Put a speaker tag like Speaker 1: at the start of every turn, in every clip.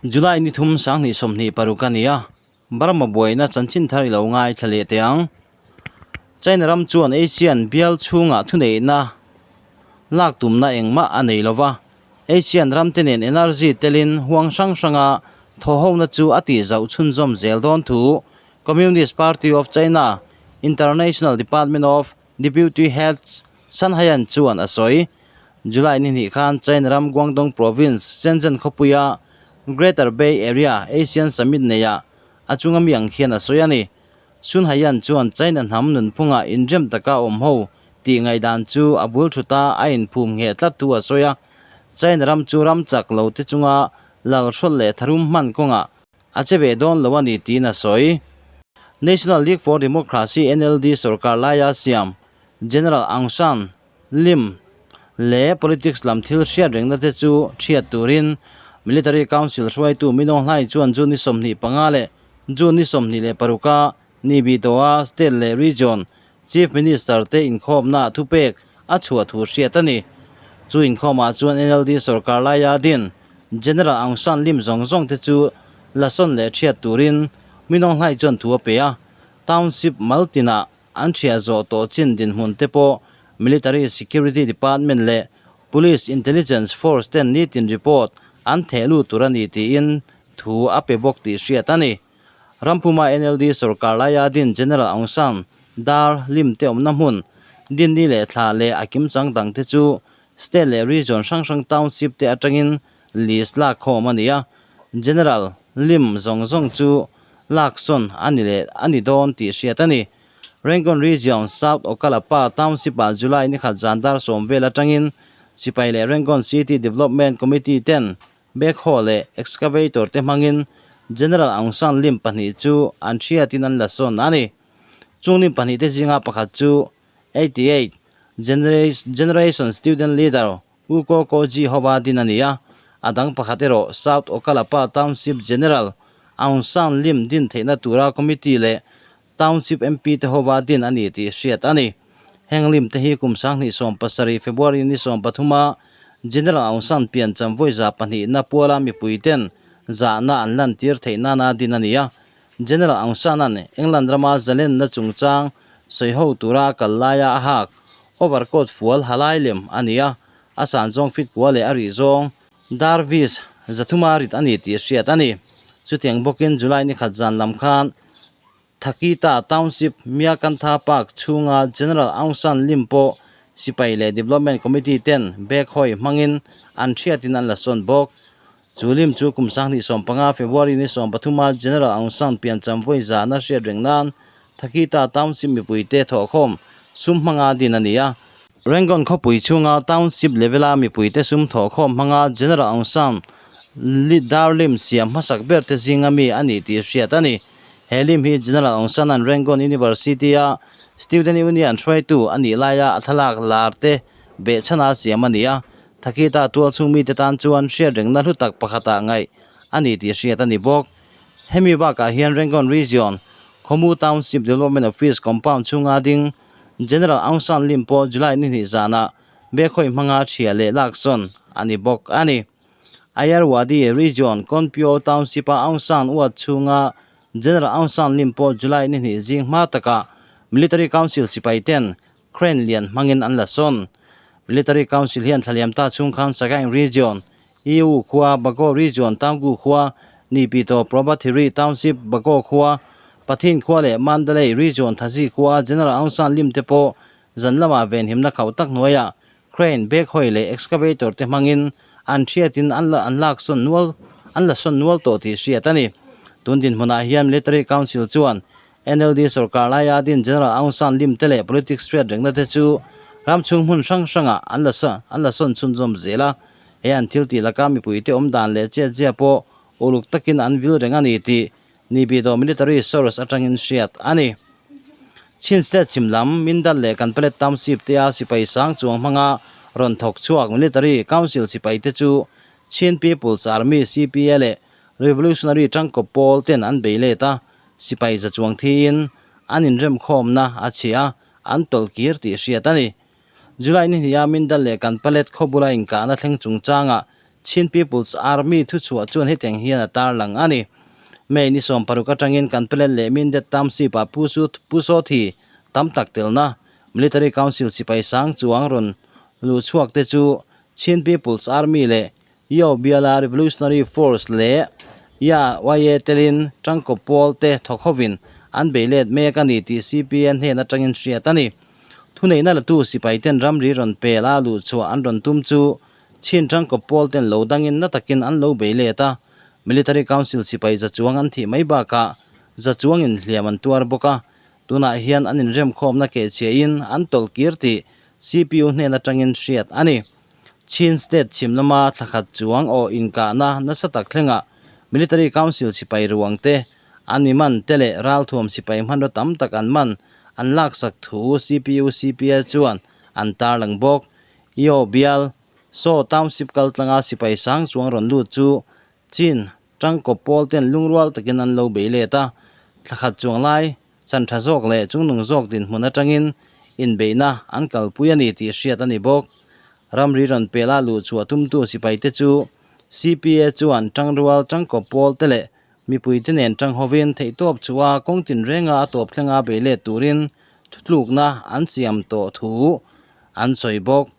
Speaker 1: July ni thum sanghnih 26 a ni a, Burma buaina chanchin thar i lo ngaithla leh teh ang. China ram chuan Asian bial chhungah thuneihna lak tumna engmah a nei lova, Asian ramte nen energy telin huang hrang hranga thawhhona chu a tih zauh chhunzawm zel dawn thu Communist Party of China International Department of Deputy Head Sun Haiyan chuan a sawi. July ni hnih khan China ram Guangdong Province, Shenzhen khawpuia Greater Bay Area Asian Summit neiah a chunga mi ang hian a sawi a ni. Sun Haiyan chuan China hnam nunphunga inrem taka awm ho tih ngaihdan chu a bul thuta a inphum ngheh tlat thu a sawi a. China ram chu ram chak lo te chunga lal hrawlh leh tharum hman kawngah a che ve dawn lo a ni tiin a sawi. National League for Democracy, NLD, sorkar laia siam General Aung San Lim leh politics lam thil hriat rengna te chu thiat turin Military Council hruaitu Min Aung Hlaing chuan June ni 25 leh June ni 26 a ni bih tawha state leh region Chief Minister te inkhawmna thupek a chhuah thu hriat a ni. Chu inkhawmah chuan NLD sorkar laia din General Aung San Lim zawng zawng te chu lasawn leh thiat turin Min Aung Hlaing chuan thu a pe a, Township Maltinah An hria zawh tawh chin dinhmun te pawh Military Security Department leh Police Intelligence Force ten nitin report an theh lut tur a ni tiin thu a pe bawk tih hriat a ni. Rampuma NLD sorkar laia din General Aung San Dar Lim te awmna hmun Dinni leh thla leh a kimchang dang te chu State leh Region hrang hrang Township te atangin list lak khawm a ni a, General Lim zawng zawng chu laksawn a ni leh a ni dawn tih hriat a ni. Rangoon Region, South Okkalapa Township-ah July ni khat zan dar sawm vel atangin sipai leh Rangoon City Development Committee ten backhoe leh excavator te hmangin General Aung San Lim pahnih chu an hriatin an la sawn a ni. Chung lim pahnih te zinga pakhat chu 88 Generation Student Leader U Ko Ko Ji Hova din a ni a, a dang pakhat erawh South Okkalapa Township General Aung San Lim din theihna tura Committee leh Township MP te hova din a ni tih hriat a ni. Heng lim te hi kum 2017 February ni 13 a General Aung San piancham vawi za pahnihna puala mipui ten zahna an lantir theih nana din a ni a. General Aung San-a'n England rama zalenna chungchang sawiho tura a kal laia a hak Overcoat fual halai lem a ni a, a san zawng fit kua leh a rih zawng Darvis zathuma rit a ni tih hriat a ni. Chutiang bawkin July ni khat zan lam khan Thakita Township Myakantha Park chhunga General Aung San Lim pawh sipai leh Development Committee ten bag hawi hmangin an hriatin an la sawn bawk. Chu lim chu kum 2015 February ni 13 a General Aung San piancham vawi zahna hriat reng nan Thakita Township mipuite thawhkhawm sum hmanga din a ni a. Rangoon khawpui chhunga Township level-a mipuite sum thawhkhawm hmanga General Aung San dar lim siam hmasak ber te zinga mi a ni tih hriat a ni. He lim hi General Aung San-a'n Rangoon University-a Student Union hruaitu a nih laia a thlalak lar te behchhana siam a ni a. Thakita tual chhung mite tan chuan hriat rengna hlu tak pakhatah ngaih a ni tih hriat a ni bawk. Hemi bakah hian Rangoon Region, Khawmu Township Development Office compound chhunga ding General Aung San Lim pawh July ni hnih zanah Bekhawi hmanga chhia leh laksawn a ni bawk a ni. Ayarwadi Region, Konpyo Township-a Aung San uat chhunga General Aung San Lim pawh July ni hnih zing hma takah Military Council sipai ten Crane lian hmangin an la sawn. Military Council hian thlaliam ta chhung khan Sagaing Region, EU khua, Bago Region, Taunggu khua, Nipito, Probathiri Township, Bago khua, Pathin khua leh Mandalay Region, Thazi khua General Aung San Lim te pawh zan lamah venhimna khauh tak hnuaiah crane, backhoe leh excavator te hmangin an hriatin an la an lak sawn nual an la sawn nual tawh tih hriat a ni. Tun dinhmunah hian Military Council chuan NLD sorkar laia din General Aung San Lim te leh politics hriat rengna te chu ram chhung hmun hrang hrangah an la an la sawn chhunzawm zel a, he an thil tih laka mipuite awm dan leh chet zia pawh uluk takin an vil reng a ni tih Nipidawh military source atangin hriat a ni. Chin State chhim lam Mindal leh Kanpalet Township te a sipai sang chuang hmanga rawn thawk chhuak Military Council sipai te chu Chin People's Army, CPA, leh Revolutionary tangkawp pawl ten an bei let a, Sipai za chuang thiin an inremkhawmna a chhia a, an tawlh kir tih hriat a ni. July ni hniha Mindal leh Kanpalet khaw bula inkahna thleng chungchangah Chin People's Army thuchhuah chuan hetiang hian a tarlang a ni. May ni 16 atangin kan pelet leh Mindet Township ah Pu Su Pu Sawthi tam tak telna Military Council sipai sang chuang rawn luh chhuak te chu Chin People's Army leh Yaw Biala Revolutionary Force leh Ya YA telin tangkaw pawl te thawk hovin an bei let mek a ni tih CPN hnen atangin hriat a ni. Thuneihna latu sipai ten ramri rawn pel a luh chhuah an rawn tum chu Chin tangkaw pawl ten lo dangin na takin an lo bei let a, Military Council sipai za chuang an thih mai bakah za chuangin hliam an tuar bawk a, tunah hian an inremkhawmna kehchhiahin an tawlh kir tih CPU hnen atangin hriat a ni. Chin State chhim lama thla khat chuang aw inkahna nasa tak thlengah Military Council sipai ruang te, an mi man te leh ralthuam sipai hmanraw tam tak an man an laksak thu CPU CPA chuan an tarlang bawk. Yaw bial, Saw Township kaltlanga sipai sang chuang rawn lut chu Chin tangkaw pawl ten lungrual takin an lo bei let a, thla khat chuang lai chan tha zawk leh chungnung zawk dinhmun atangin inbeihna an kalpui a ni tih hriat a ni bawk. Ramri rawn pela luh chhuah tumtu sipaite chu CPA chuan tangrual tangkaw pawl te leh mipuite nen tang hovin theihtawp chhuah a kawng tinrenga a tawp thlenga bei let turin thutlukna an siam tawh thu an sawi bawk.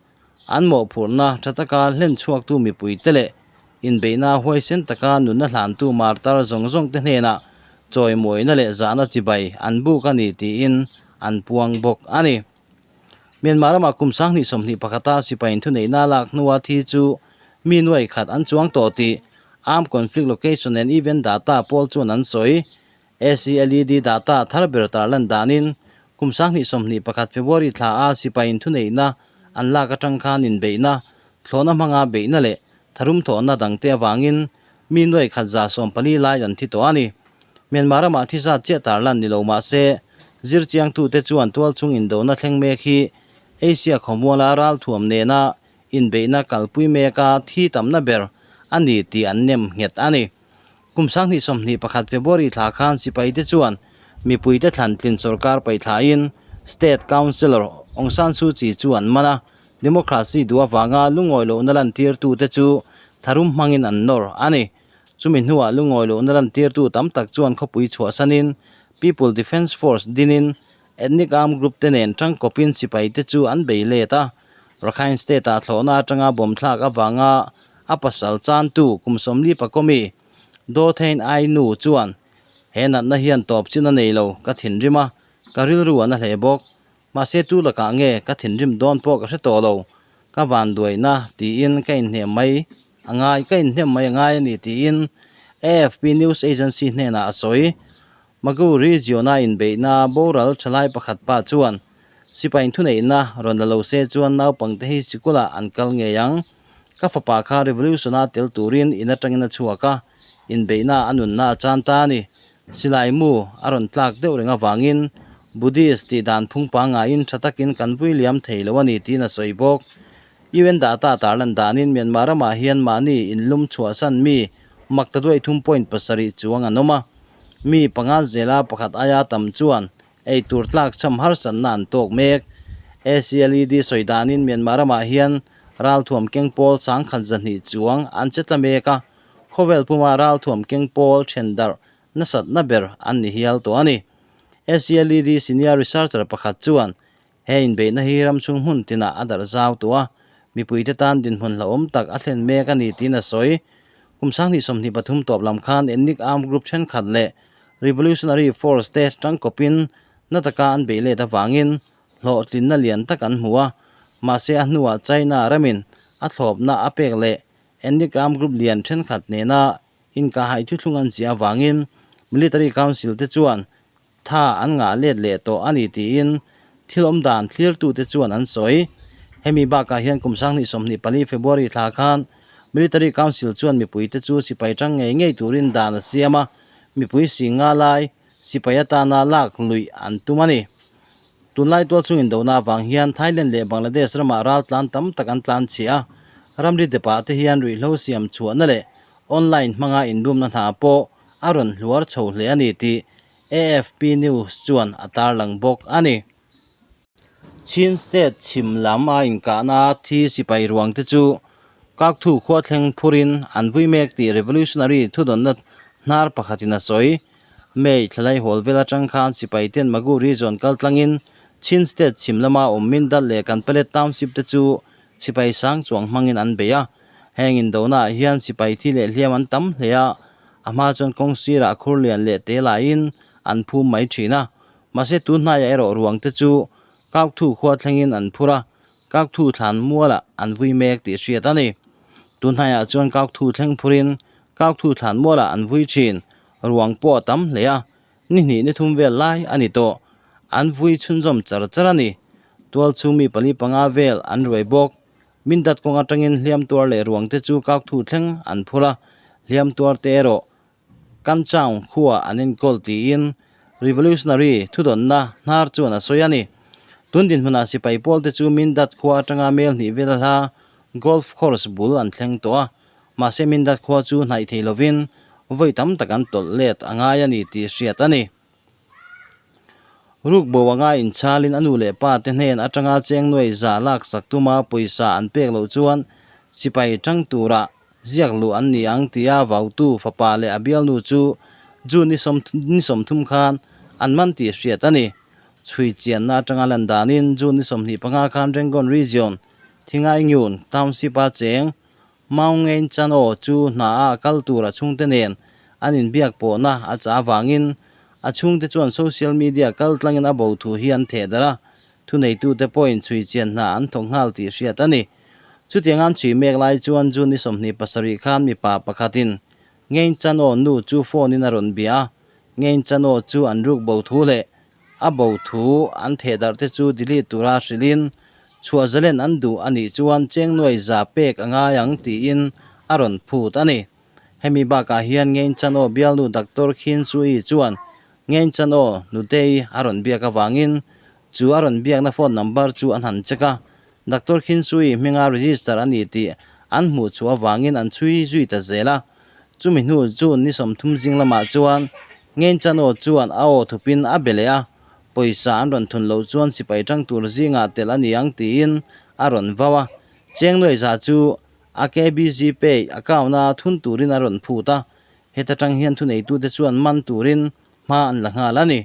Speaker 1: An mawhphurhna tha taka hlen chhuaktu mipuite leh inbeihna huaisen taka nunna hlantu martar zawng zawngte hnenah chawimawina leh zahna chibai an buk a ni tiin an puang bawk a ni. Myanmar ramah kum 2021 a sipai inthuneihna lak hnua thi chu mi nuai khat an chuang tawh tih Armed Conflict Location and Event Data pawl chuan an sawi. ACLED data thar ber tarlan danin kum 2021 February thla a sipai inthuneihna an lak atang khan inbeihna, thlawhna hmanga beihna leh tharum thawhna dangte avangin mi nuai khat 140 lai an thi tawh a ni. Myanmar ramah thi zat chiah tarlan ni lo mah se, zirchiangtute chuan tualchhung indona thleng mek hi Asia khawmuala ralthuam nena inbeihna kalpui meka thi tamna ber a ni tih an nem nghet a ni. Kum 2021 February thla khan sipaite chuan mipuite thlan tlin sorkar paithlain State Councillor Aung San Suu Kyi chu an man a, democracy duh avanga lungawi lohna lantirtute chu tharum hmangin an nawr a ni. Chumi hnuah lungawi lohna lantirtu tam tak chuan khawpui chhuahsanin People Defence Force dinin ethnic armed group te nen tangkawpin sipaite chu an bei let a. Rakhine State-ah thlawhna atanga bomb thlak avanga a pasal chantu kum 44 mi Daw Thein Ai Nu chuan, He natna hian tawp chin a nei lo, ka thinrim a, ka rilru a na hle bawk. Mahse tu lakah nge ka thinrim dawn pawh ka hre tawh lo, ka vanduaina tiin ka inhnem mai a ngai, ka inhnem mai a ngai a ni tiin AFP news agency hnenah a sawi. Magu region-a inbeihna boral thalai pakhat pa chuan sipai thuneihna rawn la lo se chuan naupangte hi sikulah an kal ngei ang. Ka fapa kha revolution-a tel turin in atangin a chhuak a, inbeihna a nunna a chan ta a ni. Silai mu a rawn tlak deuh reng avangin Buddhist tih dan phung pangaiin tha takin kan vui liam thei lo a ni tiin a sawi bawk. UN data tarlan danin Myanmar ramah hian mahni inlum chhuahsan mi makta duai 3.7 chuang an awm a. Mi panga zela pakhat aia tam chuan ei tur tlak chham harsatna an tawk mek. ACLED sawi danin Myanmar ramah hian ralthuam keng pawl changkhat 200 chuang an che tla mek a, khawvel puma ralthuam keng pawl then darh nasatna ber an ni hial tawh a ni. ACLED senior researcher pakhat chuan he inbeihna hi ramchhung hmun tinah a darh zau tawh a, mipuite tan dinhmun hlauhawm tak a thlen mek a ni tiin a sawi. Kum 2023 tawp lam khan ethnic armed group thenkhat leh revolutionary force te tangkawpin na taka an beih let avangin hlawhtlinna lian tak an hmu a, mahse a hnuah China ramin a thlawpna a pek leh ethnic armed group lian thenkhat nena inkahhai thuthlung an chiah avangin military council te chuan tha an ngah let leh tawh a ni tiin thil awm dan thlirtute chuan an sawi. Hemi bakah hian kum 2024 February thla khan Military Council chuan mipuite chu sipai tang ngei ngei turin dan a siam a, mipui si nga lai sipai atana lak luih an tum a ni. Tunlai tualchhung indona avang hian Thailand leh Bangladesh ramah ral tlan tam tak an tlan chhiah a, ramri depah te hian ruihhlo siam chhuahna leh online hmanga inbumna hna pawh a rawn hluar chho hle a ni tih AFP News chuan a tarlang bawk a ni. Chin State chhim lam a inkahna thi sipai ruang te chu Kakthu khua thleng phurin an vui mek tih revolutionary thudawnna hnar pakhatin a sawi. May thlalai hawl vel atang khan sipai ten Magu region kal tlangin Chin state chhim lama awm Mindat leh Kanpalet township te chu sipai sang chuang hmangin an bei a. Heng indonaah hian sipai thi leh hliam an tam hle a, a hma chuan kawng sirah khur lian leh te laiin an phum mai thin a. Mahse tun hnaiah erawh ruang te chu Kaukthu khua thlengin an phur a, Kaukthu thlan mualah an vui mek tih hriat a ni. Tun hnaiah chuan Kaukthu thleng phurin Kaukthu thlan mualah an vui thin, ruang pawh a tam hle a, ni hnih ni thum vel lai a ni tawh. An vui chhunzawm char char a ni. Tual chhung mi pali panga vel an ruai bawk. Mindat kawng atangin hliam tuar leh ruang te chu Kaukthu thleng an phur a, hliam tuar te erawh Kan town khua an enkawl tiin Revolutionary thudawnna hnar chuan a sawi a ni. Tun dinhmunah sipai pawl te chu Mindat khua atanga mel hnih vela hla Golf Course bul an thleng tawh a, mahse Mindat khua chu hnaih thei lovin vawi tam tak an tawlh let a ngai a ni tih hriat a ni. Rukbo anga inchalin a nu leh pa te hnen atanga cheng nuai za lak sak tuma pawisa an pek loh chuan sipai tang tura ziak luh an ni ang tia vautu fapa leh a bialnu chu June ni sawm ni sawmthum khan an man tih hriat a ni. Chhui chianna atanga lan danin June ni 25 khan Rangoon Region, Thingaingyun Township-a cheng Maungein Chano chu hna a kal tur a chhungte nen an inbiak pawhna a chah avangin a chhungte chuan social media kal tlangin a bo thu hi an theh darh a, thuneitute pawhin chhui chian hna an thawk nghal tih hriat a ni. Chutiang an chhui mek lai chuan June ni 27 khan mipa pakhatin Ngein Chano nu chu phone in a rawn bia a, Ngein Chano chu an ruk bo thu leh A bo thu an theh darh te chu delete tura hrilhin chhuah zalen an duh a nih chuan cheng nuai za pek a ngai ang tiin a rawn phut a ni. Hemi bakah hian Ngein Chan Aw bialnu Doctor Khin Sui chuan Ngein Chan Aw nutei a rawn biak avangin chu a rawn biakna phone number chu an han check a, Doctor Khin Sui hminga register a ni tih an hmuh chhuah avangin an chhui zui ta zel a. Chumi hnu chu ni 30 zing lamah chuan Ngein Chan Aw chuan a aw thupin a be leh a, pawisa an rawn thun loh chuan sipai tang tur zingah tel a ni ang tiin a rawn vau a. Cheng Nuai Za chu a KBZ Pay account-a thun turin a rawn phut a, heta tang hian thuneitute chuan man turin hma an la nghal a ni.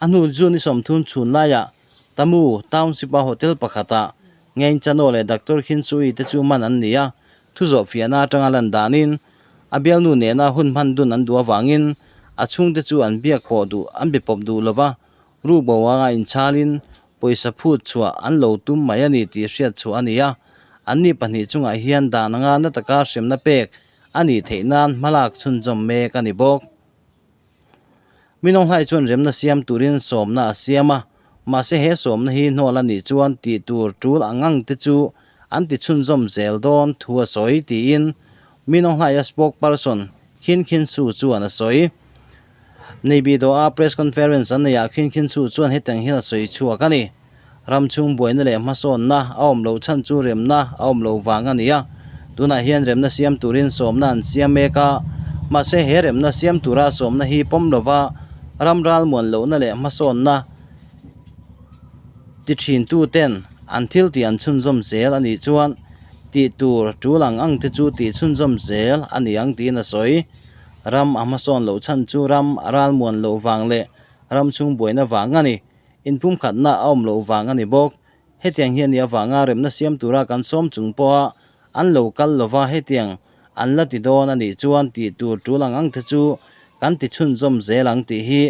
Speaker 1: A hnu June ni 30 chhun laiah Tamu Township-a hotel pakhatah Ngein Chan Aw leh Doctor Khin Sui te chu man an ni a, thu zawh fiahna atanga lan danin A bialnu nena hun hman dun an duh avangin a chhungte chu an biak pawh duh an be pawp duh lova, rukbo anga inchalin pawisa phut chhuah an lo tum mai a ni tih hriat chhuah a ni a. Anni pahnih chungah hian dan anga na taka hremna pek a nih theih nan hmalak chhunzawm mek a ni bawk. Minawnghlai chuan remna siam turin sawmna a siam a, mahse he sawmna hi hnawl a nih chuan tih tur tul ang ang te chu an ti chhunzawm zel dawn thu a sawi tiin Minawnghlaia spokesperson Khin Khin Su chuan a sawi. Neibidaw-a press conference an neihah Khin Khin Su chuan hetiang hian a sawi chhuak a ni. Ram chhung buaina leh hmasawnna a awm loh chhan chu remna a awm loh vang a ni a, tunah hian remna siam turin sawmna an siam mek a, mahse he remna siam tura sawmna hi pawm lova ram ralmuan lohna leh hmasawnna ti thintu ten an thil tih an chhunzawm zel a nih chuan tih tur tul ang ang te chu tih chhunzawm zel a ni ang tiin a sawi. Ram a hmasawn loh chhan chu ram a ralmuan loh vang leh ram chhung buaina vang a ni. Inpumkhatna a awm loh vang a ni bawk. Hetiang hi a nih avanga remna siam tura kan sawm chung pawha an lo kal lova hetiang an la ti dawn a nih chuan tih tur tul ang ang te chu kan ti chhunzawm zel ang tih hi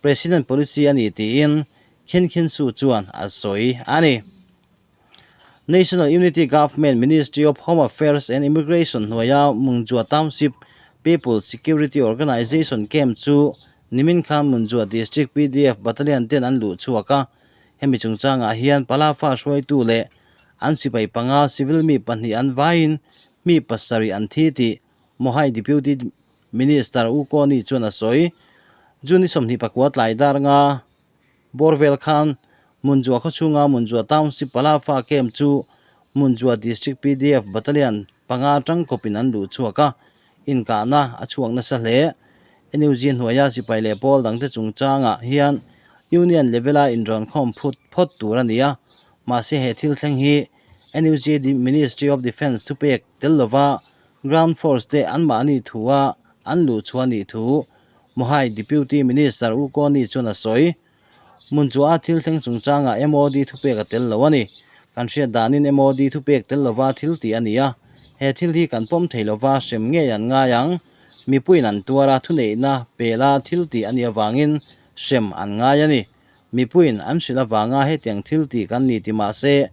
Speaker 1: President policy a ni tiin Khin Khin Su chuan a sawi a ni. National Unity Government Ministry of Home Affairs and Immigration hnuaia Mungjua Township People's Security Organization camp chu nimin khan Mungjua District PDF Battalion ten an luh chhuak a. Hemi chungchangah hian Palafa hruaitu leh an sipai panga civil mi pahnih an vaiin mi pasarih an thi tih Mohai Deputy Minister U Koni chuan a sawi. June ni 24 tlai dar nga Bawr vel khan Munjua khawchhunga Munjua Township Palafa Camp chu Munjua District PDF Battalion panga atang kawpin an luh chhuak a, inkahna a chhuak nasa hle. NUG hnuaia sipai leh pawl dangte chungchangah hian Union level-a inrawnkhawm phut phawt tur a ni a, mahse he thil thleng hi NUG Ministry of Defence thupek tel lova Ground Force te anmahni thua an luh chhuah nih thu Mohai Deputy Minister U Ko Ni chuan a sawi. Hmun chua thil thleng chungchangah MOD thupek a tel lo a ni. Kan hriat danin MOD thupek tel lova thil tih a ni a, he thil hi kan pawm thei lova hrem ngei an ngai ang. Mipuiin an tuar a, thuneihna pela thil tih a nih avangin hrem an ngai a ni. Mipuiin an hrilh avanga hetiang thil tih kan ni ti mah se,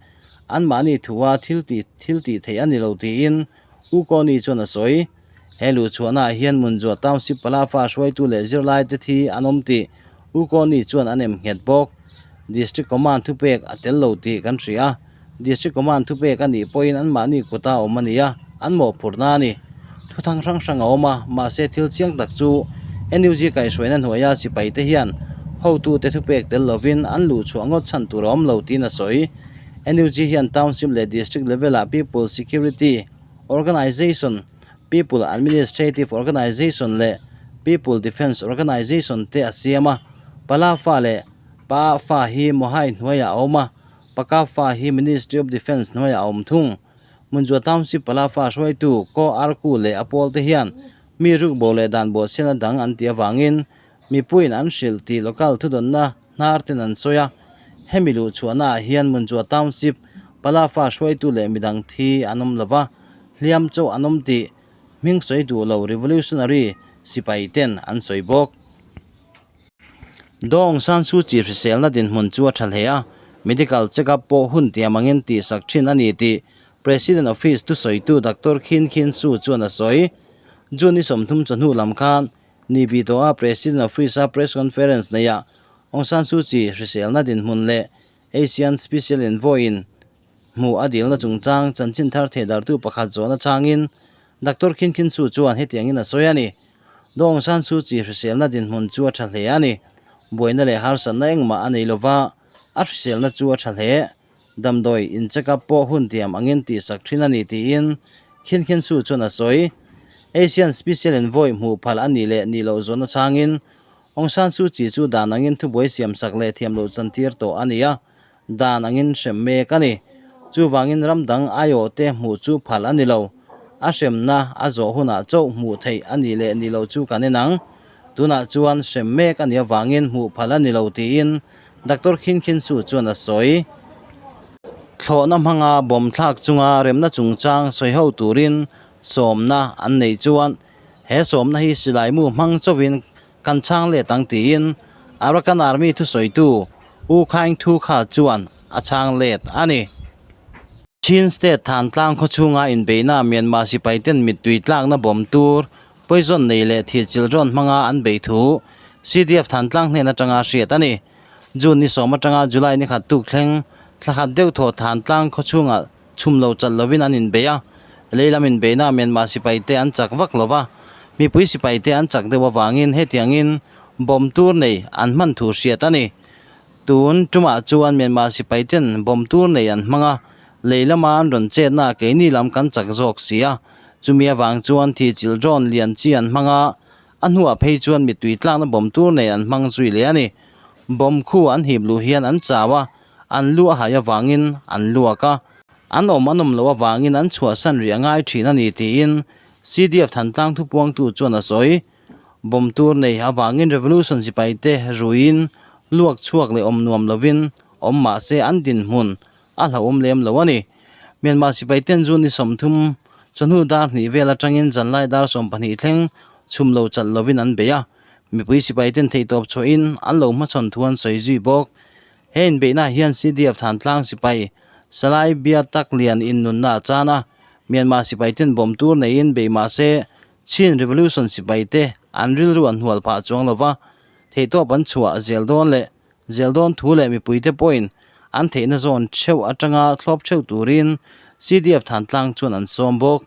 Speaker 1: anmahni thua thil tih thil tih theih a ni lo tiin U Kawni chuan a sawi. He luhchhuahnaah hian Munzua Township Palafa hruaitu leh zirlaite thi an awm tih U Kawni chuan a nem nghet bawk. District Command thupek a tel lo tih kan hria a, District Command thupek a nih pawhin anmahni kuta awm a ni a, an mawhphurhna a ni. Thuthang hrang hrang a awm a, mahse thil chiang tak chu NUG kaihhruaina hnuaia sipaite hian hotute thupek tel lovin an luhchhuah ngawt chhan tur a awm lo tiin a sawi. NUG hian Township leh District level-ah People Security Organization, People Administrative Organization leh People Defence Organization te a siam a, Pala fa leh Pa fa hi Mohai hnuaiah a awm a, Paka fa hi Ministry of Defence hnuaiah a awm thung. Munzua Township Pala fa hruaitu Ko Arku leh a pawlte hian mi rukbo leh dan bawhchhiatna dang an tih avangin mipuiin an hrilh tih local thudawnna hnar ten an sawi a. Hemi luhchhuahnaah hian Munzua Township Pala fa hruaitu leh midang thi an awm lova, hliam chauh an awm tih hming sawi duh lo revolutionary sipai ten an sawi bawk. Daw Aung San Suu Kyi hriselna dinhmun chu a tha hle a, medical check-up pawh hun tiam angin tihsak thin a ni tih President Office thusawitu Doctor Khin Khin Su chuan a sawi. June ni 30 chawhnu lam khan Nibi tawha President Office-a press conference neihah Aung San Suu Kyi hriselna dinhmun leh Asian Special Envoy-in hmuh a dilna chungchang chanchin thar thehdartu pakhat zawhna changin Doctor Khin Khin Su chuan hetiangin a sawi a ni. Daw Aung San Suu Kyi hriselna dinhmun chu a tha hle a ni. Buaina leh harsatna engmah a nei lova, a hriselna chu a tha hle. Damdawi in check up pawh hun tiam angin tihsak thin a ni tiin Khin Khin Su chuan a sawi. Asian Special Envoy hmuh phal a nih leh nih loh zawhna changin Aung San Suu Kyi chu dan angin thubuai siamsak leh thiam loh chantir tawh a ni a, dan angin hrem mek a ni. Chuvangin ram dang aiawhte hmuh chu phal a ni lo. A hremna a zawh hunah chauh hmuh theih a nih leh nih loh chu kan en ang. Tunah chuan hrem mek a nih avangin hmuh phal a ni lo tiin Doctor Khin Khin Su chuan a sawi. Thlawhna hmanga bawm thlak chunga remna chungchang sawi ho turin sawmna an neih chuan he sawmna hi silai mu hmang chauhin kan chhang let ang tiin Arakan Army thusawitu U Khaing Thu Kha chuan a chhang let a ni. Chin State Thantlang khawchhunga inbeihna Myanmar sipaiten mittui tlakna bawm tur poison nei leh thih chilh rawn hmanga an bei thu CDF Thantlang hnen atanga hriat a ni. June ni sawm atanga July ni khat tuk thleng thla khat deuh thaw Thantlang khawchhungah chhum lo chalh lovin an inbei a, leilam inbeihna Myanmar sipaite an chak vak lo va, mipui sipaite an chak deuh avangin hetiangin bomb tur nei an hman thu hriat a ni. Tun tumah chuan Myanmar sipaiten bomb tur nei an hmang a, lei lama an rawn chetna keini lam kan chak zawk si a, chumi avang chuan thi chilh drone lian chi an hmang a, a hnuah phei chuan mittui tlakna bomb tur nei an hmang zui leh a ni. Bomb khu an hip luh hian an chau a, an lu a hai avangin an luak a, an awm an awm loh avangin an chhuahsan rih a ngai thin a ni tiin CDF Thantlang thupuangtu chuan a sawi. Bomb tur nei avangin Revolution sipaite ruiin luak chhuak leh awm nuam lovin awm mah se an dinhmun a hlauhawm lem lo a ni. Myanmar sipaiten June ni 30 chawhnu dar hnih vel atangin zanlai dar 12 thleng chhum lo chalh lovin an bei a, mipui sipaiten theihtawp chhuahin an lo hmachhawn thu an sawi zui bawk. He inbeihna hian CDF Thantlang sipai Salai Bia Tak Lian in nunna a chan a, Myanmar sipai ten bawm tur neiin bei mah se Chin Revolution sipai te an rilru an hnual phah chuang lo va, theihtawp an chhuah zel dawn leh zel dawn thu leh mipuite pawhin an theihna zawn theuh atanga thlawp theuh turin CDF Thantlang chuan an sawm bawk.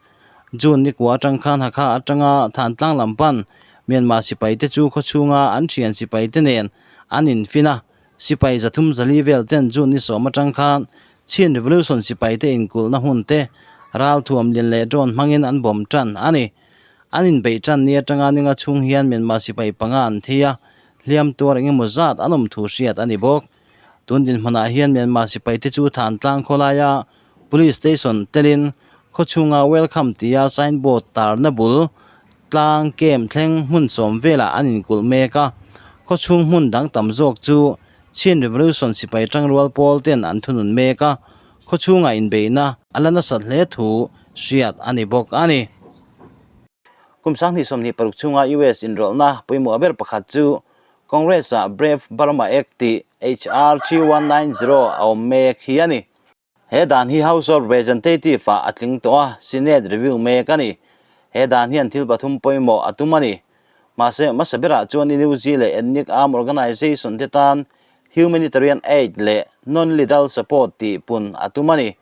Speaker 1: June ni kua atang khan Hakha atanga Thantlang lam pan Myanmar sipai te chu khawchhunga an thian sipai te nen an infin a, Sipai 304 vel ten June ni 10 atang khan Chin Revolution sipai te inkulhna hmun te ralthuam lian leh drone hmangin an bawm tan a ni. An inbeih tan ni atanga ninga chhung hian Myanmar sipai panga an thi a, hliam tuar engemaw zat an awm thu hriat a ni bawk. Tun dinhmunah hian Myanmar sipai te chu Thantlang khawlaia Police station telin khawchhunga welcome tia signboard tarna bul tlang camp thleng hmun sawm velah an inkulh mek a, khawchhung hmun dang tam zawk chu Chin Revolution sipai tangrual pawl ten an thunun mek a, khawchhungah inbeihna a la nasat hle thu hriat a ni bawk a ni. Kum 2026 chhunga US inrawlhna pawimawh ber pakhat chu Congress-ah Brave Burma Act tih HR 3190 a awm mek hi a ni. He dan hi House of Representative-ah a tling tawh a, Senate review mek a ni. He dan hian thil pathum pawimawh a tum a ni. Mahse, hmasa berah chuan NUG leh Ethnic Armed Organisation te tan Humanitarian Aid leh Non-Lethal Support tih pun a tum a ni.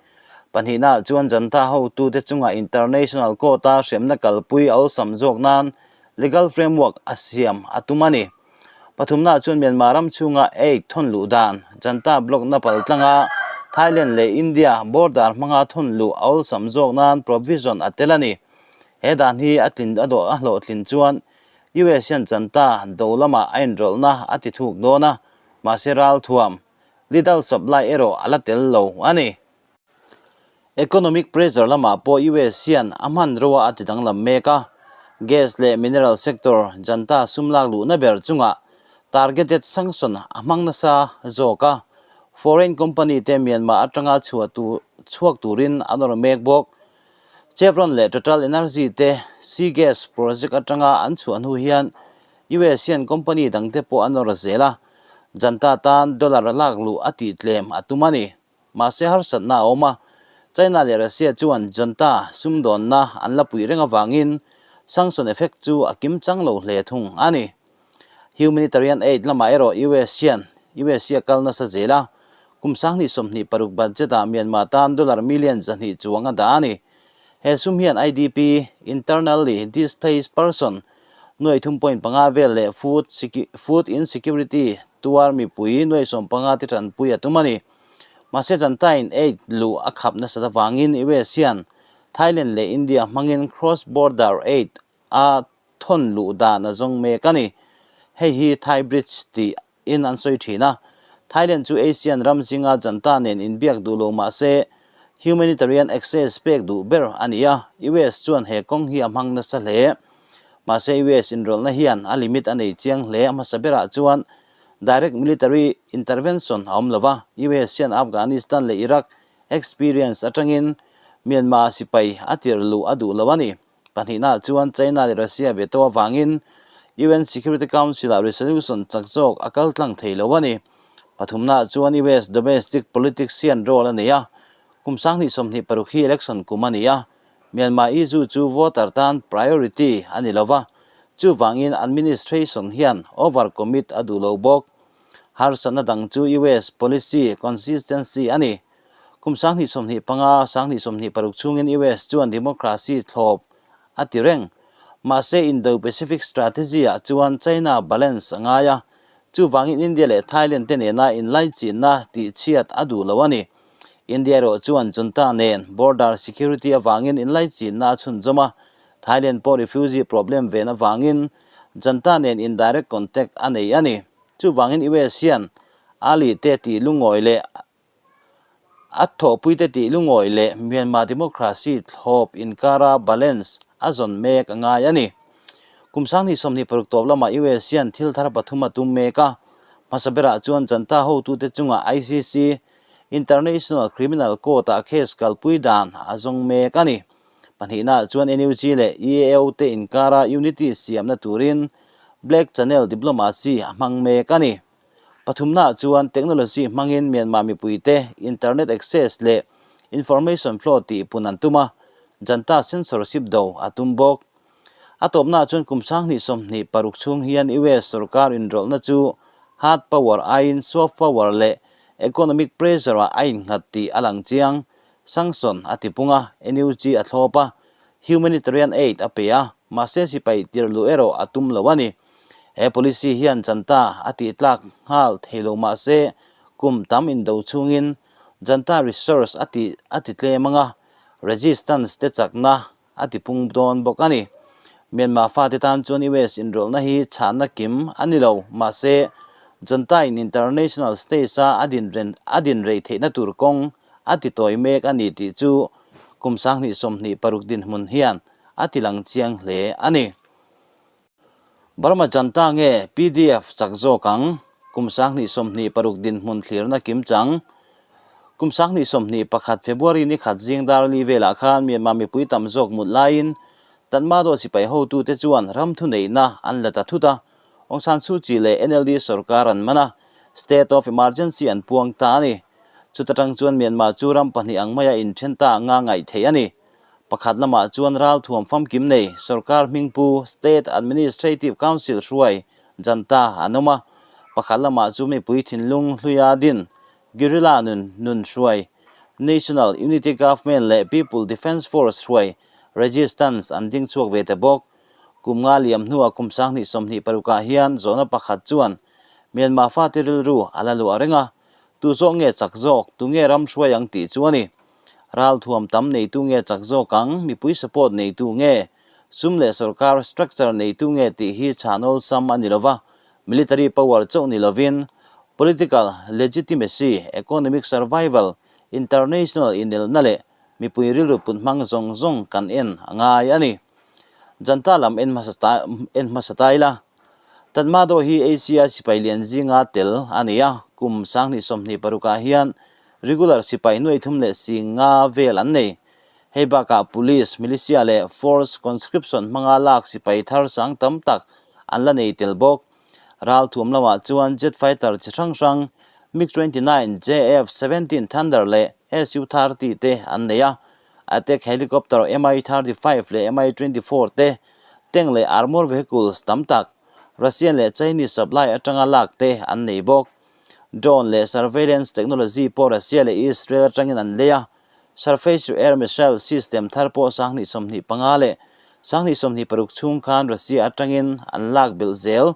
Speaker 1: Pahnihnaah chuan Janta hotute chunga International Court-a hremna kalpui a awlsam zawk nan legal framework a siam a tum a ni. Pathumnaah chuan Myanmar ram chhunga aid thawn luh dan, Janta block-na paltlanga Thailand leh India border hmanga thawn luh a awlsam zawk nan provision a tel a ni. He dan hi a tlin a dawh a hlawhtlin chuan US hian Janta do lamah a inrawlhna a ti thuk dawn a, mahse ralthuam Lethal supply erawh a la tel lo a ni. Economic pressure lamah pawh US hian a hmanrua a ti danglam mek a, gas leh mineral sector janta sum lak luhna ber chungah targeted sanction a hmang nasa zawk a, foreign company te Myanmar atanga chhuah chhuak turin an awrh mek bawk. Chevron leh Total Energy te sea gas project atanga an chhuah hnu hian US hian company dangte pawh an awrh zel a, Janta tan dollar lak luh a tih tlem a tum a ni. Mahse harsatna a awm a, China leh Russia chuan Janta sumdawnna an la puih reng avangin sanction effect chu a kim chang lo hle thung a ni. Humanitarian aid lamah erawh US hian US hi a kal nasa zel a, kum 2026 budget-ah Myanmar tan dollar million 200 chuang a dah a ni. He sum hian IDP, Internally Displaced Person, nuai thum point panga vel leh food food insecurity tuar mipui nuai 15 te tanpui a tum a ni. Mahse Jantain aid luh a khap nasat avangin US hian Thailand leh India hmangin cross border aid a thawn luh dan a zawng mek a ni. Hei hi Thai Bridge tih in an sawi thin a. Thailand chu ASEAN ram zinga Janta nen inbiak duh lo mah se humanitarian access pek duh ber a ni a, US chuan he kawng hi a hmang nasa hle. Mahse US inrawlhna hian a limit a nei chiang hle. A hmasa berah chuan direct military intervention a awm lo va, US hian Afghanistan leh Iraq experience atangin Myanmar sipai a tir luh a duh lo a ni. Pahnihnaah chuan China leh Russia ve tawh avangin UN Security Council-ah resolution chak zawk a kal tlang thei lo a ni. Pathumnaah chuan US domestic politics hian role a nei a, kum 2026 hi election kum a ni a, Myanmar issue chu voter tan priority a ni lo va, chuvangin administration hian over commit a duh lo bawk. Harsatna dang chu US policy consistency a ni. Kum 2025, 2026 chhungin US chuan democracy thlawp a ti reng. Mahse Indo-Pacific strategy-ah chuan China balance a ngai a, chuvangin India leh Thailand te nena inlaichinna tihchhiat a duh lo a ni. India erawh chuan junta nen border security avangin inlaichinna a chhunzawm a, Thailand pawh refugee problem ven avangin junta nen indirect contact a nei a ni. Chuvangin US hian Ali te tih lungawi leh a thawhpuite tih lungawi leh Myanmar democracy thlawp inkara balance a zawn mek a ngai a ni. Kum 2026 tawp lamah US hian thil thar pathum a tum mek a, hmasa berah chuan Janta hotute chungah ICC, International Criminal Court-ah case kalpui dan a zawng mek a ni. Pahnihnaah chuan NUG leh EAO te inkara unity siamna turin Black Channel diplomacy a hmang mek a ni. Pathumnaah chuan technology hmangin Myanmar mipuite internet access leh information flow tihpun an tum a, Janta censorship do a tum bawk. A tawpnaah chuan kum 2026 chhung hian US sorkar inrawlhna chu hard power aiin soft power leh economic pressure-ah a innghat tih a lang chiang. Sanction a tipung a, NUG a thlawp a, humanitarian aid a pe a, mahse sipai tir luh erawh a tum lo a ni. He policy hian Janta a tihtlak nghal thei lo mahse kum tam indo chhungin Janta resource a tih a ti tlem ang a, resistance te chakna a ti pung dawn bawk a ni. Myanmar fate tan chuan US inrawlhna hi chhahna kim a ni lo, mahse Junta-in international stage-a a din a din rei theihna tur kawng a ti tawi mek a ni tih chu kum 2026 dinhmun hian a ti lang chiang hle a ni. Burma Junta nge pdf chak zawk ang? Kum 2026 dinhmun thlirna kim chang. Kum 2021 February ni khat zing dar li velah khan Myanmar mipui tam zawk mut laiin Tatmadaw sipai hotute chuan ram thuneihna an la ta thut a, Aung San Suu Kyi leh NLD sorkar an man a, State of Emergency an puang ta a ni. Chuta tang chuan Myanmar chu ram pahnih ang maia inthen ta anga ngaih theih a ni. Pakhat lamah chuan ralthuam famkim nei sorkar hmingpu State Administrative Council hruai Junta an awm a, pakhat lamah chu mipui thinlung hluia din guerrilla nun nun hruai National Unity Government leh People Defence Force hruai Resistance an ding chhuak ve ta bawk. Kum nga liam hnuah kum 2026ah hian zawhna pakhat chuan Myanmar fate rilru a la luah reng a, tu zawk nge chak zawk, tu nge ram hruai ang tih chu a ni. Ralthuam tam neitu nge chak zawk ang, mipui support neitu nge, sum leh sorkar structure neitu nge tih hi chhan awlsam a ni lova, military power chauh ni lovin political legitimacy, economic survival, international inelna leh mipui rilru put hmang zawng zawng kan en a ngai a ni. Junta lam en hmasa en hmasa ta ila. Tatmadaw hi Asia sipai lian zinga tel a ni a, kum 2026ah hian regular sipai nuai thum leh si nga vel an nei. Hei bakah police, militia leh force conscription hmanga lak sipai thar sang tam tak an la nei tel bawk. Ralthuam lamah chuan jet fighter chi hrang hrang MiG-29, JF-17 Thunder leh Su-30 te an nei a. Attack helicopter Mi-35 leh Mi-24 te, tank leh armour vehicles tam tak Russian leh Chinese supply atanga lak te an nei bawk. Drone leh surveillance technology pawh Russia leh Israel atangin an lei a, surface-to-air missile system thar pawh 2025 leh 2026 chhung khan Russia atangin an lak belh zel.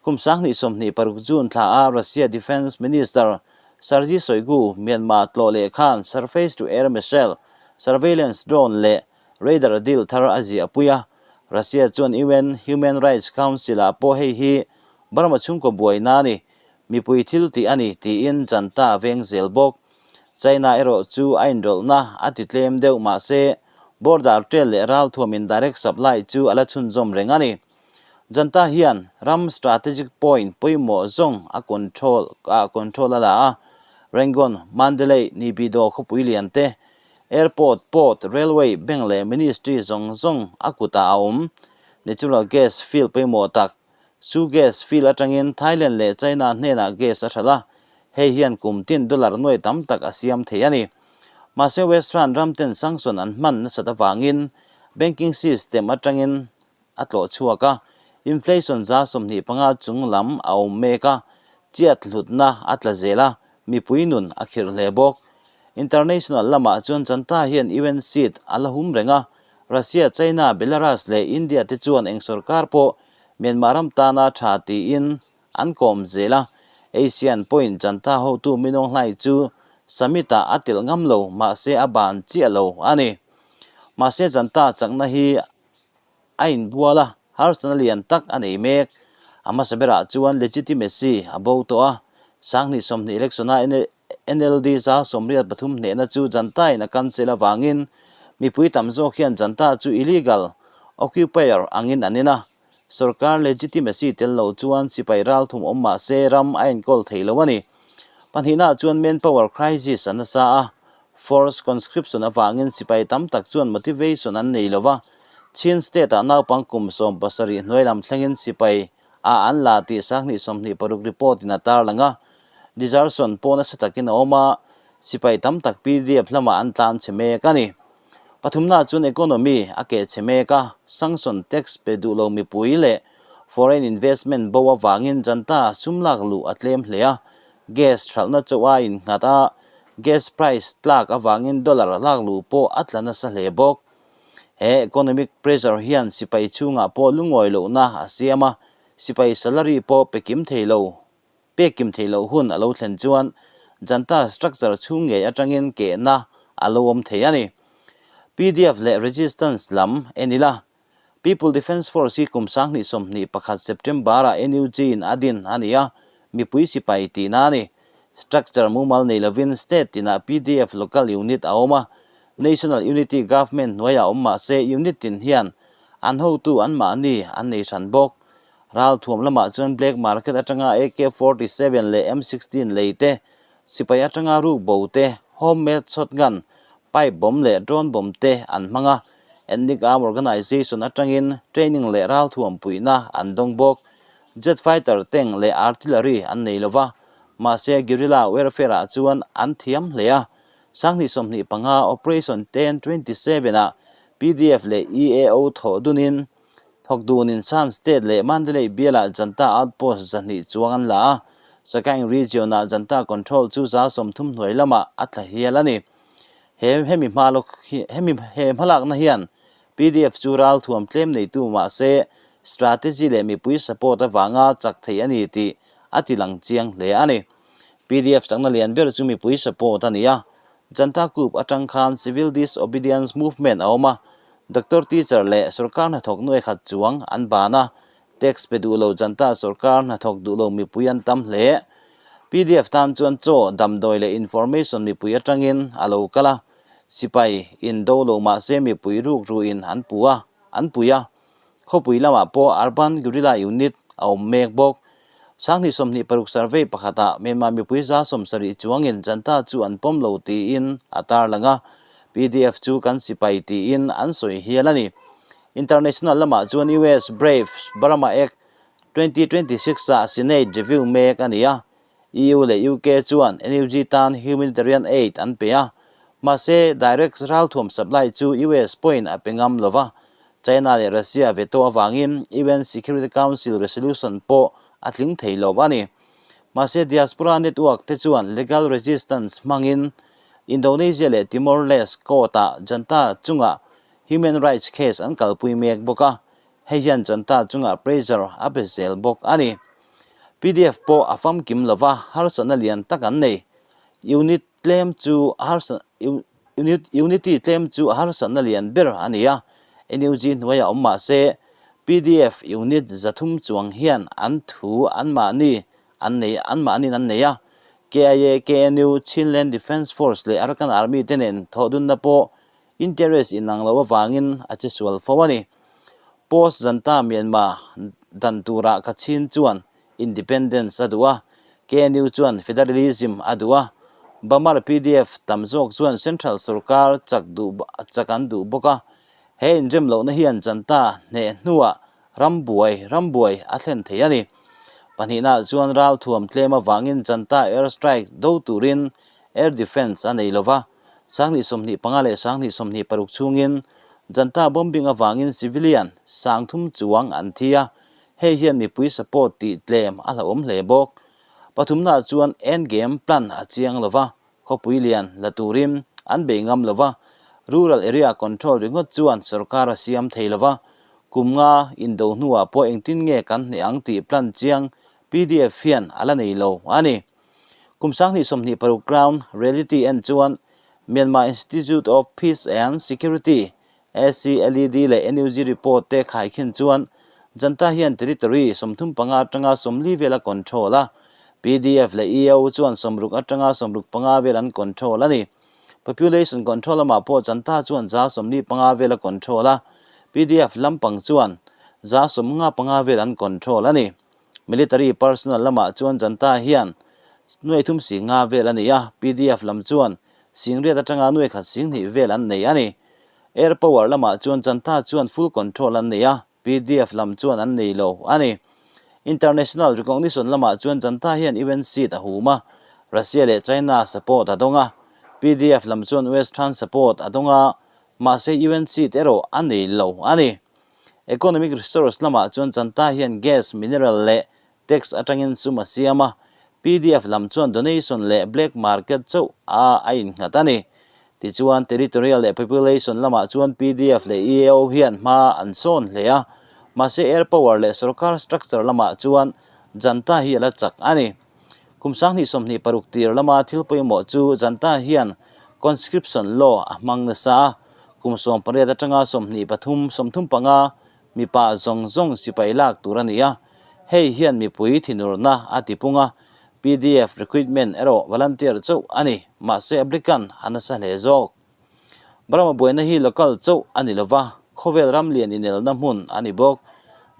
Speaker 1: Kum 2026 June thla a Russia Defence Minister Sergei Shoigu Myanmar tlawh leh khan surface-to-air missile, surveillance drone leh radar deal thar a ziah pui a. Russia chuan UN Human Rights Council-ah pawh hei hi Burma chhungkaw buaina a ni, mipui thil tih a ni tiin Junta a veng zel bawk. China erawh chu a inrawlhna a ti tlem deuh mahse border trail leh ralthuam indirect supply chu a la chhunzawm reng a ni. Junta hian ram strategic point pawimawh zawng a control a control a la a, Rangoon, Mandalay, Naypyidaw khawpui lian te, airport, port, railway, bank leh ministry zawng zawng a kutah a awm. Natural gas field pawimawh tak Chu gas field atangin Thailand leh China hnenah gas a hralh a, hei hian kum tin dollar nuai tam tak a siam thei a ni. Mahse Western ram ten sanction an hman nasat avangin banking system atangin a tlawh chhuak a, inflation 25% chung lam a awm mek a, chiat hlutna a tla zel a, mipui nun a khirh hle bawk. International lamah chuan Junta hian UN seat a la hum reng a, Russia, China, Belarus leh India te chuan eng sorkar pawh Myanmar ram tana tha tiin an kawm zel a, ASEAN pawhin Junta hotu Min Aung Hlaing chu summit-ah a telh ngam lo, mahse a ban chiah lo a ni. Mahse Junta chakna hi a inbual a, harsatna lian tak a nei mek. A hmasa berah chuan legitimacy a bo tawh a, 2020 election-a NLD 83% hnehna chu Junta-in a cancel avangin mipui tam zawk hian Junta chu illegal occupier angin an en a, sorkar legitimacy tel lo chuan sipai ralthum awm mah se ram a enkawl thei lo a ni. Pahnihnaah chuan manpower crisis a nasa a, force conscription avangin sipai tam tak chuan motivation an nei lo va, Chin state-ah naupang kum 17 hnuai lam thlengin sipai a an la tih 2026 report in a tarlang a, desertion pawh nasa takin a awm a, sipai tam tak PDF lamah an tlan chhe mek a ni. Pathumna chuan economy a keh chhe mek a, sanction tax pe duh lo mipui leh foreign investment bo avangin junta sum lak luh a tlem hle a, gas hralhna chauh a innghat a, gas price tlak avangin dollar lak luh pawh a tla nasa hle bawk. He economic pressure hian sipai chhungah pawh lungawi lohna a siam a, sipai salary pawh pe kim thei lo. Pek kim thei loh hun a lo thlen chuan junta structure chhung ngei atangin kehna a lo awm thei a ni. PDF leh resistance lam en ila, People Defence Force hi kum 2021 September-ah NUG in a din a ni a, mipui sipai tihna a ni. Structure mumal nei lovin state tinah pdf local unit a awm a, National Unity Government hnuaiah awm mah se unit tin hian an hotu anmahni an nei hran bawk. Ralthuam lamah chuan black market atanga AK-47 leh M-16 lei te, sipai atanga ruk bo te, homemade shotgun, pipe bomb leh drone bomb te an hmang a, Ethnic Arm Organization atangin training leh ralthuam puihna an dawng bawk. Jet fighter tank leh artillery an nei lova, mahse guerrilla warfare-ah chuan an thiam hle a. 2025 Operation 1027 ah pdf leh EAO thawh dunin thawk dunin Shan State leh Mandalay bialah Junta outpost 200 chuang an la a, Sagaing region-ah Junta control chu 30% hnuai lamah a tla hial a ni. He hemi hma lawk hemi he hmalakna hian pdf chu ralthuam tlem neitu mahse strategy leh mipui support avanga chak thei a ni tih a ti lang chiang hle a ni. Pdf chakna lian ber chu mipui support a ni a, Junta coup atang khan Civil Disobedience Movement a awm a, doctor teacher leh sorkar hnathawk nuai khat chuang an ban a, tax pe duh lo Junta sorkar hnathawk duh lo mipui an tam hle. Pdf tan chuan chaw, damdawi leh information mipui atangin a lo kal a, sipai in do lo mahse mipui ruk ruin an pu a, an pui a. Khawpui lamah pawh Urban Guerrilla Unit a awm mek bawk. 2026 survey pakhatah Myanmar mipui 70% chuangin Junta chu an pawm lo tiin a tarlang a, pdf chu kan sipai tiin an sawi hial a ni. International lamah chuan US Brave Burma Act 2026 ah Senate review mek a ni a, EU leh UK chuan NUG tan humanitarian aid an pe a, mahse direct ralthuam supply chu US pawhin a pe ngam lova, China leh Russia veto avangin UN Security Council resolution pawh a tling thei lo a ni. Mahse diaspora network te chuan legal resistance hmangin Indonesia leh Timor-Leste court-ah junta chungah human rights case an kalpui mek bawk a, hei hian junta chungah pressure a pe zel bawk a ni. Pdf pawh a famkim lova harsatna lian tak an nei. Unit tlem chu unit unity tlem chu harsatna lian ber a ni a, NUG hnuaiah awm mah se pdf unit 300 chuang hian an thu anmahni an nei anmahniin an nei a. KIA, KNU, Chinland Defence Force leh Arakan Army te nen thawhdunna pawh interest inang lo avangin a che sual fo a ni. Post Junta Myanmar dan turah Kachin chuan independence a duh a, KNU chuan federalism a duh a, Bamar pdf tam zawk chuan central sorkar chak duh chak an duh bawk a, he inrem lohna hian Junta hneh hnuah ram buai ram buai a thlen thei a ni. Pahnihnaah chuan ralthuam tlem avangin Junta air strike do turin air defence a nei lova, 2025 leh 2026 chhungin Junta bombing avangin civilian 3000 chuang an thi a, hei hian mipui support tih tlem a hlauhawm hle bawk. Pathumnaah chuan end game plan a chiang lova, khawpui lian la turin an bei ngam lova, rural area control ringawt chuan sorkar a siam thei lova, kum nga indo hnuah pawh engtin nge kan hneh ang tih plan chiang pdf hian a la nei lo a ni. Kum 2026 ground reality en chuan Myanmar Institute of Peace and Security, ACLED leh NUG report te khaikhin chuan Junta hian territory 35 atanga 40 vel a control a, pdf leh EAO chuan 60 atanga 65 vel an control a ni. Population control lamah pawh Junta chuan 75% vel a control a, pdf lampang chuan 95% vel an control a ni. Military personnel lamah chuan Junta hian 350 vel a nei a, pdf lam chuan 800 atanga 120 vel an nei a ni. Air power lamah chuan Junta chuan full control an nei a, pdf lam chuan an nei lo a ni. International recognition lamah chuan Junta hian UN seat a hum a, Russia leh China support a dawng a, pdf lam chuan Western support a dawng a, mahse UN seat erawh a nei lo a ni. Economic resource lamah chuan Junta hian gas, mineral leh tax atangin sum a siam a, pdf lam chuan donation leh black market chauh a a innghat a ni. Tichuan territorial leh population lamah chuan pdf leh EAO hian hma an sawn hle a, mahse air power leh sorkar structure lamah chuan Junta hi a la chak a ni. Kum 2026 tir lama thil pawimawh chu Junta hian conscription law a hmang nasa a, kum 18 atanga 23, 35 mipa zawng zawng sipai lak tur a ni a, hei hian mipui thinurna a tipung a, PDF recruitment erawh volunteer chauh a ni, mahse applicant a nasa hle zawk. Burma buaina hi local chauh a ni lova, khawvel ram lian inelna hmun a ni bawk.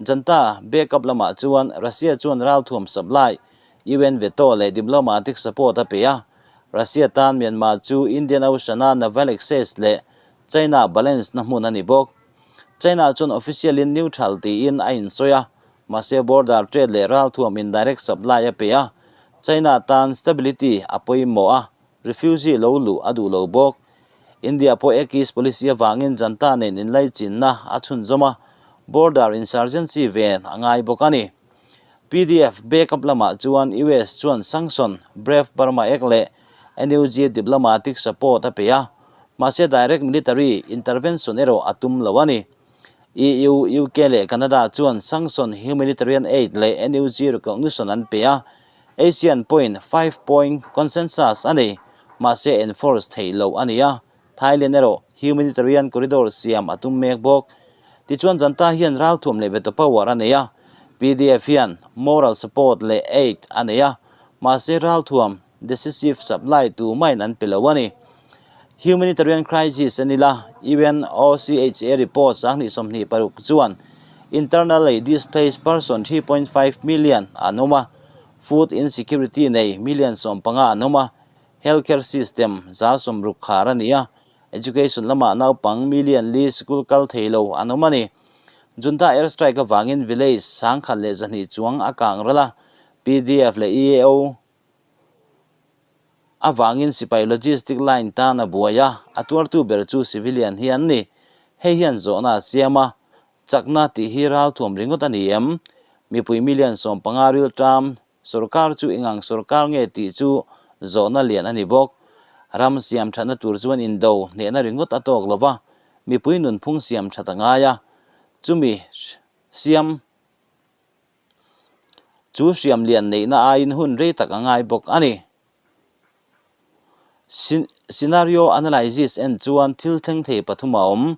Speaker 1: Junta backup lamah chuan Russia chuan ralthuam supply, UN veto leh diplomatic support a pe a. Russia tan Myanmar chu Indian Ocean-a naval access leh China balance na hmun a ni bawk. China chuan official in neutral tiin a insawi a, mahse border trade leh ralthuam indirect supply a pe a. China tan stability a pawimawh a, refugee lo luh a duh lo bawk. India pawh Act East policy avangin janta nen inlaichinna a chhunzawm a, border insurgency ven a ngai bawk a ni. PDF backup lamah chuan US chuan sanction, Brave Burma Act leh NUG diplomatic support a pe a, mahse direct military intervention erawh a tum lo a ni. EU, UK leh Canada chuan sanction, humanitarian aid leh NUG recognition an pe a, ASEAN pawhin five point consensus a nei, mahse enforce theih loh a ni a, Thailand erawh humanitarian corridor siam a tum mek bawk. Tichuan Janta hian ralthuam leh veto power a nei a, PDF hian moral support leh aid a nei a, mahse ralthuam decisive supply tu main an pe lo a ni. Humanitarian crisis a ni la, UNOCHA report 2026 chuan internally displaced person 3.5 million an awm a, food insecurity nei million 15 an awm a, Healthcare system 60% khar a ni a, education lamah naupang million li sikul kal thei lo an awm a ni. Junta air strike avangin village 1,200 chuang a kang ral a, PDF leh EAO avangin sipai logistic line tan a buai a, a tuartu ber chu civilian hi an ni. Hei hian zawhna a siam a, chakna tih hi ralthuam ringawt a ni em? Mipui million 15 rilṭam Sorkar chu eng ang sorkar nge tih chu zawhna lian a ni bawk. Ram siam thatna tur chuan indo hnehna ringawt a tawk lo va, mipui nunphung siam that a ngai a. Chumi siam chu hriam lian neihna aiin hun rei tak a ngai bawk a ni. Scenario analysis en chuan thil thleng thei pathum a awm.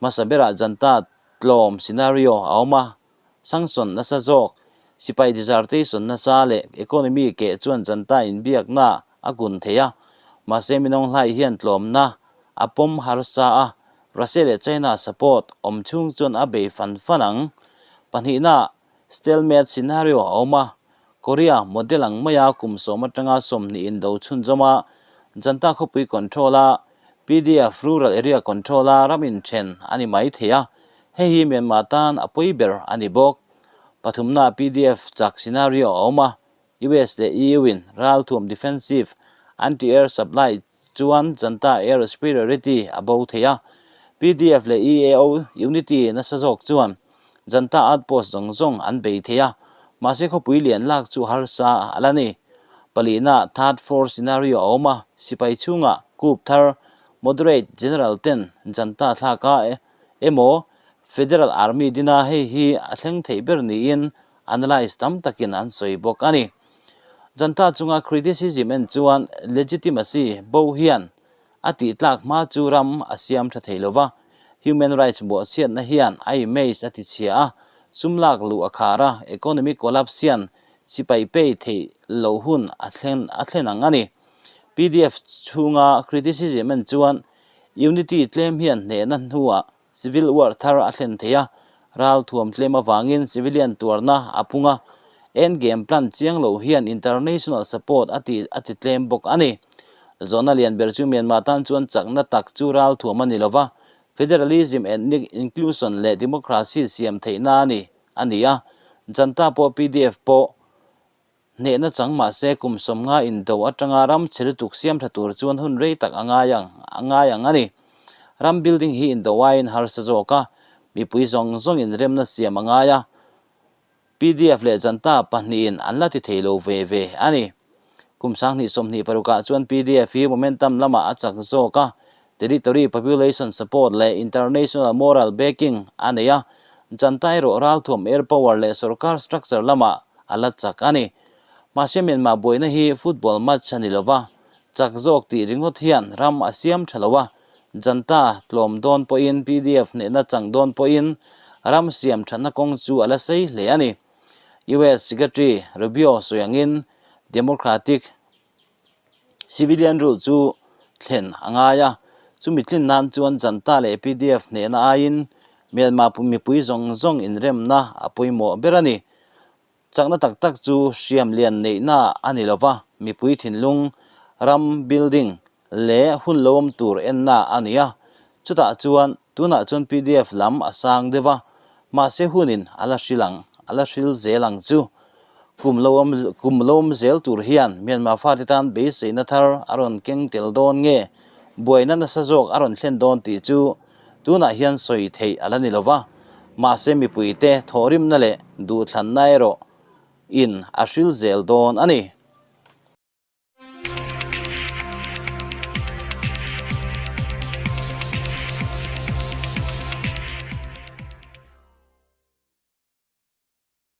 Speaker 1: Hmasa berah Janta tlawm scenario a awm a, Sanction nasa zawk, sipai desertation nasa leh economy keh chuan Janta inbiakna a kun thei a. Mahse Minawnghlai hian tlawmna a pawm harsa a, Russia leh China support awm chhung chuan a bei fan fan ang. Pahnihna stalemate scenario a awm a, Korea model ang maia kum 10 atanga 20 indo chhunzawm a, Janta khawpui control a, PDF rural area control a ram inthen a ni mai thei a, hei hi Myanmar tan a pawi ber a ni bawk. Pathumna PDF chak scenario a awm a, US leh EU in ralthuam defensive anti-air supply chuan Janta air superiority a bo thei a, PDF leh EAO unity nasa zawk chuan Janta outpost zawng zawng an bei thei a, mahse khawpui lian lak chu harsa a la ni. Palihna third force scenario a awm a, sipai chhungah coup thar moderate general ten Janta thlak a emaw Federal Army dina hei hi a thleng theih ber niin analyse tam takin an sawi bawk a ni. Janta chunga criticism en chuan legitimacy bo hian a tih tlak hma chu ram a siam tha thei lova, human rights bawhchhiatna hian a image a tichhia a, sum lak luh a khar a, economy collapse hian sipai pei theih loh hun a thlen a thlen ang a ni. PDF chhunga criticism en chuan unity tlem hian hnehna hnuah civil war thar a thlen thei a, ralthuam tlem avangin civilian tuarna a pung a, end game plan chiang lo hian international support a ti a ti tlem bawk a ni. Zawhna lian ber chu Myanmar tan chuan chakna tak chu ralthuam a ni lova, federalism, ethnic inclusion leh democracy siam theihna a ni a ni a, Janta pawh PDF pawh Hnehna chang mahse kum 50 indo atanga ram chhe lutuk siam tha tur chuan hun rei tak a ngai ang a ngai ang a ni. Ram building hi indo aiin harsa zawk a, mipui zawng zawngin remna siam a ngai a, PDF leh Janta pahnihin an la ti thei lo ve ve a ni. Kum 2026 ah chuan PDF hi momentum lamah a chak zawk a, territory population support leh international moral backing a nei a, Janta erawh ralthuam air power leh sorkar structure lamah a la chak a ni. Mahse Myanmar buaina hi football match a ni lo va, chak zawk tih ringawt hian ram a siam tha lo a, Janta tlawm dawn pawhin PDF hnehna chang dawn pawhin ram siam thatna kawng chu a la sei hle a ni. US Secretary Rubio sawi angin Democratic Civilian rule chu thlen a ngai a, chumi tlin nan chuan Janta leh pdf hnehna aiin Myanmar mipui zawng zawng inremna a pawimawh ber a ni. Chakna tak tak chu hriam lian neihna a ni lova, mipui thinlung, ram building leh hun lo awm tur enna a ni a. Chutah chuan tunah chuan pdf lam a sang deuh a, mahse hunin a la hril ang, a la hril zel ang chu. Kum lo awm kum lo awm zel tur hian Myanmar fate tan beiseina thar a rawn keng tel dawn nge, buaina nasa zawk a rawn thlen dawn tih chu tunah hian sawi theih a la ni lo va, mahse mipuite thawhrimna leh duhthlanna erawh in a hril zel dawn a ni.